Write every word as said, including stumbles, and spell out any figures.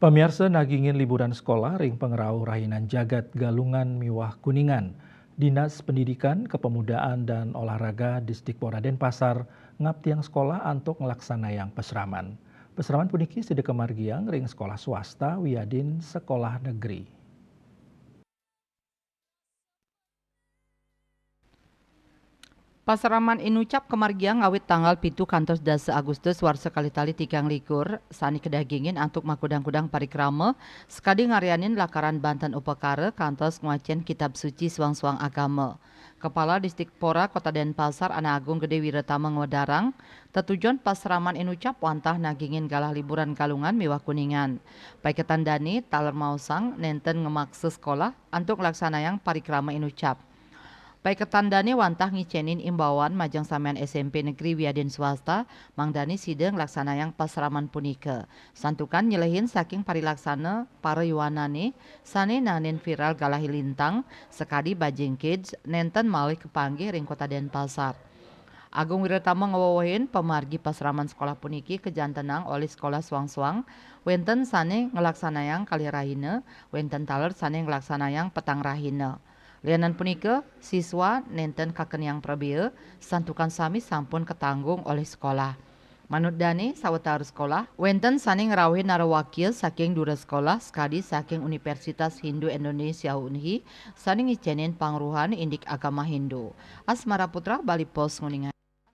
Pamiarsa, nagingin liburan sekolah ring pangrauh rahinan jagat Galungan miwah Kuningan, Dinas Pendidikan, Kepemudaan, dan Olahraga Distrik Pora Denpasar ngaptiang sekolah antuk nglaksanayang pasraman. Pasraman puniki sida kamargiang ring sekolah swasta wiadin sekolah negeri. Pasraman inucap kamargiang awit tanggal pitu kantos dasa Agustus warsa kalih tali tigang likur, sane kadagingin antuk makudang-kudang parikrama, sakadi ngaryanin lakaran banten upakara kantos ngwacen Kitab Suci suang-suang agama. Kepala Distrik Pora Kota Denpasar, Ana Agung Gede Wiratama ngwedarang, tetujon pasraman inucap wantah nagingin galah liburan Galungan miwah Kuningan. Paiketan dane taler maosang nenten ngamaksa sekolah antuk nglaksanayang parikrama inucap. Paiketan dane wantah ngicenin imbauan majeng samian S M P negeri wiadin swasta, mangdane sida nglaksanayang pasraman punika. Santukan nyelehin saking parilaksana para yuanane sane naenin viral galah lintang, sakadi bajing kids, nenten malih kapanggih ring Kota Denpasar. Agung Wiratama ngwewehin pamargi pasraman sekolah puniki kajantenang olih sekolah suang-suang, wenten sane nglaksanayang kalih rahina, wenten taler sane nglaksanayang petang rahina. Lianan punika, siswa nenten kakeniang prabea, santukan sami sampun katanggung olih sekolah. Manut dane, sawatara sekolah, wenten sane ngrauhin narawakia saking dura sekolah sakadi saking Universitas Hindu Indonesia, UNHI, sane ngicenin pangruhan indik agama Hindu. Asmara Putra, Bali Post, Kuningan.